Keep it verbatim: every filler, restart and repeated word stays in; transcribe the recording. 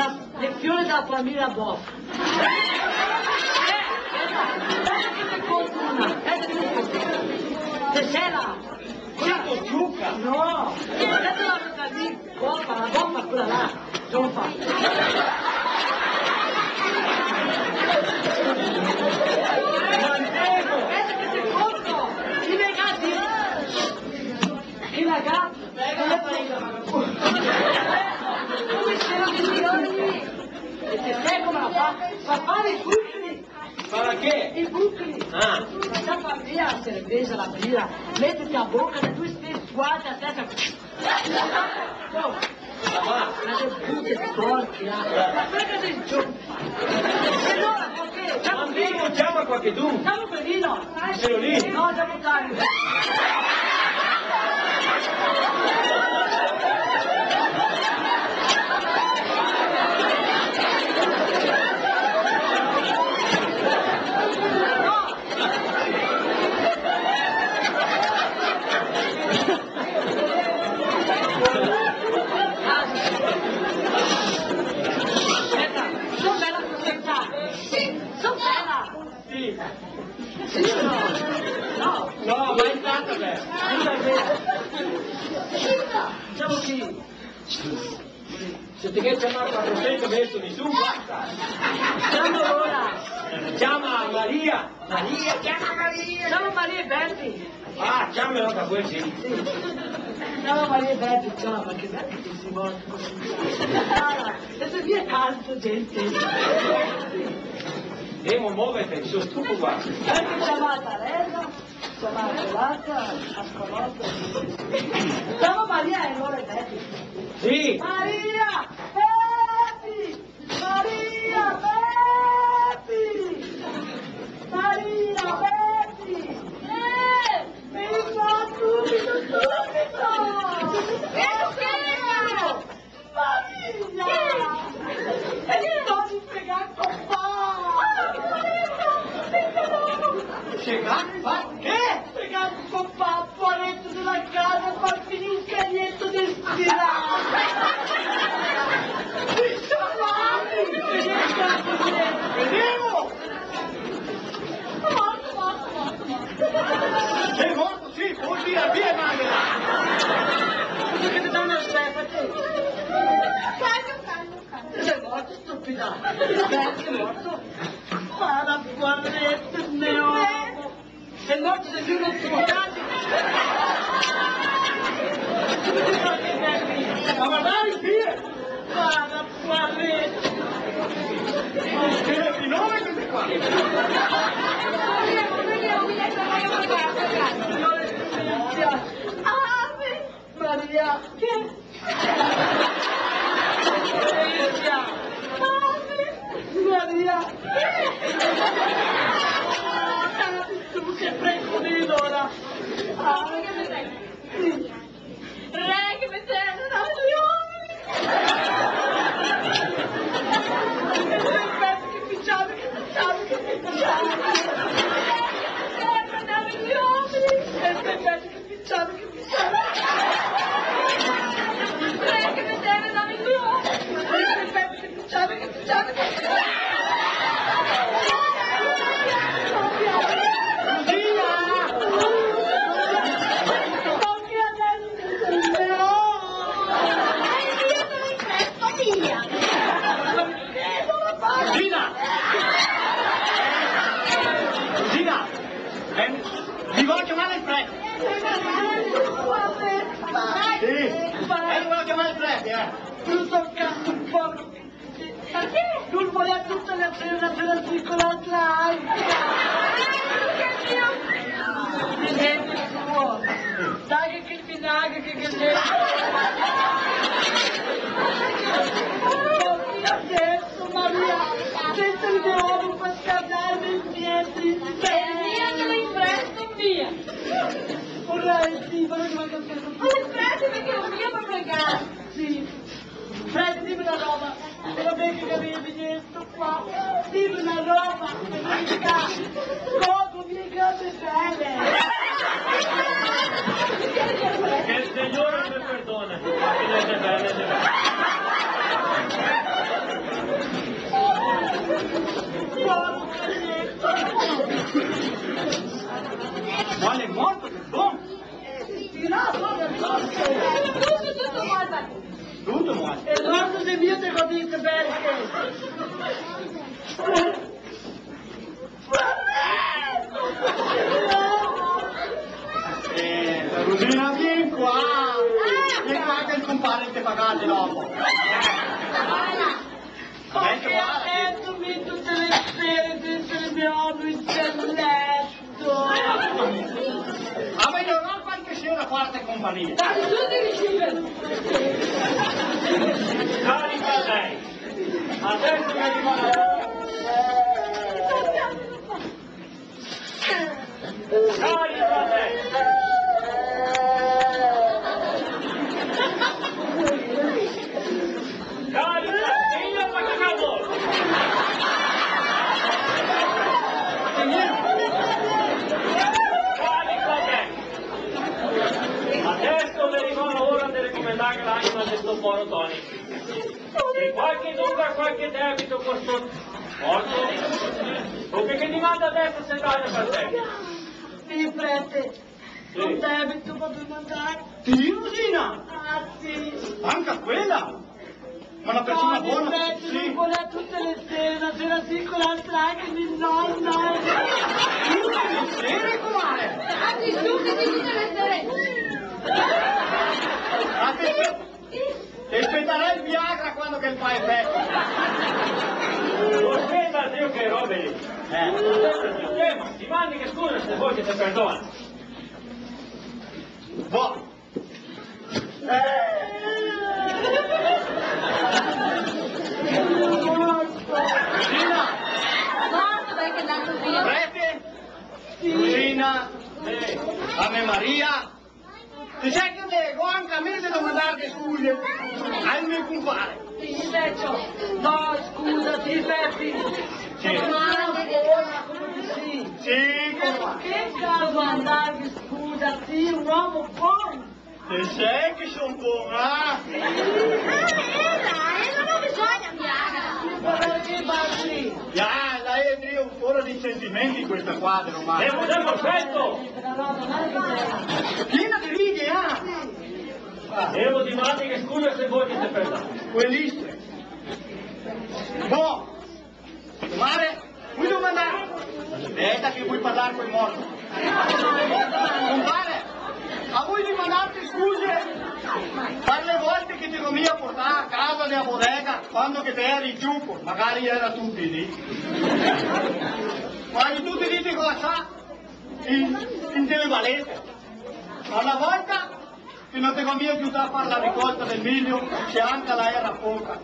Le fiore dela famiglia Boff. Eh, speta, speta che te conto una, speta che te conto. Te sela? Ciuca, ciuca. No, speta la boca lì, Boffa, la Boffa quela là, Boffa. Speta che te conto, i me gati. Che la gata. E te sè come la fa? Fa fare i bucli. Fa che? I bucli. Ah. La fa via la cerveza, la bira, metete a boca, le due stelle, guarda, aspeta. No. Ma va. Ma che brute sporche, ah. Ma perché sei giù? E allora, perché? Ma mi no ciama qualchedun? Ciamo Pelino. Quelo lì? No, ciamo Carlo. Speta, so bela cusì, sì, so bela. Sì. Sì o no? No. No, ma è stata bella. Scusa, beh. Diciamo che se te ghe ciamà quatrosento, adeso nisun, basta. Ciamo ora. Ciama Maria. Maria, ciama Maria. Ciamo Maria e Bepi. Ah, ciamalo anca quel, sì. Sì. Ciamo Maria e Bepi, ciao, ma che bello che si volta così. Guarda, e se via caldo, gente. Devo moverte, mi son stufo qua. Anche ciamata Teresa, ciamata Lazza, ascolta. Ciamo Maria e allora Bepi. Sì. Maria! Bepi! Maria, Bepi! Maria, Bepi! Eh! Vien qua subito, subito! Che succede? Maria! E ti devi spiegare, papà! Spiegare? Che? Spiegare, papà! Poareto dela casa, fa finì un cagneto de stirà. Vedemo! Morto, morto, morto, morto. Sei morto? Sì, pol via, via, manda. Cosa che te dà una sbeffa, te? Calmo, calmo, calmo. Sei morto, stupida. Sei morto. Para, poareto, mio. Xe morto, xe più, no te pol. Ma guardare el film! Vada, poareto! Che di nome queste qua? Signore, signore, signore. Ave Maria! Che? Maria! Maria! Tu che pregonino ora! Ah, sì. Re che me serve da gli uomini! Che picciano, che picciano, che picciano! Re che me serve da gli uomini! Che picciano, che Gina! Gina! Eh, mi vojo ciamare el prete. Sì. Eh, mi vojo ciamare el prete, eh. Lu so caso, porco. Parché? Lu voleva tuta la sera, la sera, circolare là. Che Dio! Dai, che Vinagre che, che xe. Adeso, Maria, sensa el mio omo par scaldarme i piedi. El mio te lo impresto, mia. Ora, eh, sì, però che vado a casa. Ma el prete, parché el mio par pregare. Sì. Prete, dime na roba. Però ben che gavevi dito. Qua, dime na roba, verità, come le gambe bele. Che el Signore me perdona, ma che le xe bele, le xe bele. Pagate dopo. Parché adeso mi tute le sere dentro el me omo in leto. Ah, ma io no, qualche sera quarta compagnia. Dai, su, ti riceve. Cari fratelli, adeso che arriva la Cari fratelli! Cari fratelli! Cari fratelli! Adeso xe rivà la ora de ricomendar l'anima de sto poro Toni. Se qualchedun ga qualche debito co sto morto, o che, che dimanda adeso se dà par te? Sì, prete, sì. Un debito par domandar. Ti, Rosina? Ah, sì. Anca quela? Ma na persona bona? Sì. Prete, no, quela tute le sere, na sera sì, quela altra anca, mi no, no. Tute le sere, comare? Ah, sì, tute, tute le sere. Atension. E spetarà el Viagra quando che el fa efeto. Speta, Dio, che robe lì. Eh. Speta, Dio, che, ma ti mandi che scusa se vol che te perdona. Boh. Eh. Gina. Basta, parché xe ndato via. Prete? Sì. Gina. Sì. Ave Maria. Te sè che go anca mi de domandarghe scuse al me compare. Sì, vecio. No, scusa, sì, Pepi. Sì. Ma no, sì. Sì, come? Che domandarghe scusa, sì, un omo bon. Te sè che son bon, ah? Sì. Ah, ela, ela no bisogna, Viagra. Sì, parché va sì. Ya, la xe drio ancora dei sentimenti questa qua, de romana. E cosa avremo scelto? Piena de righe, ah! Devo dimandar che scusa se vol che te perdona. Quel lì. Boh! Comare, vui domandar? Speta che vui parlar col morto. Compare, a vui domandarte scuse par le volte che te go mia portà a casa de la bodega quando che te eri ciuco, magari era tuti lì. Quasi tuti lì te go lasà in, in dele valete. Ma na volta che no te go mia aiutà a far la ricolta del milio, se anca la era poca.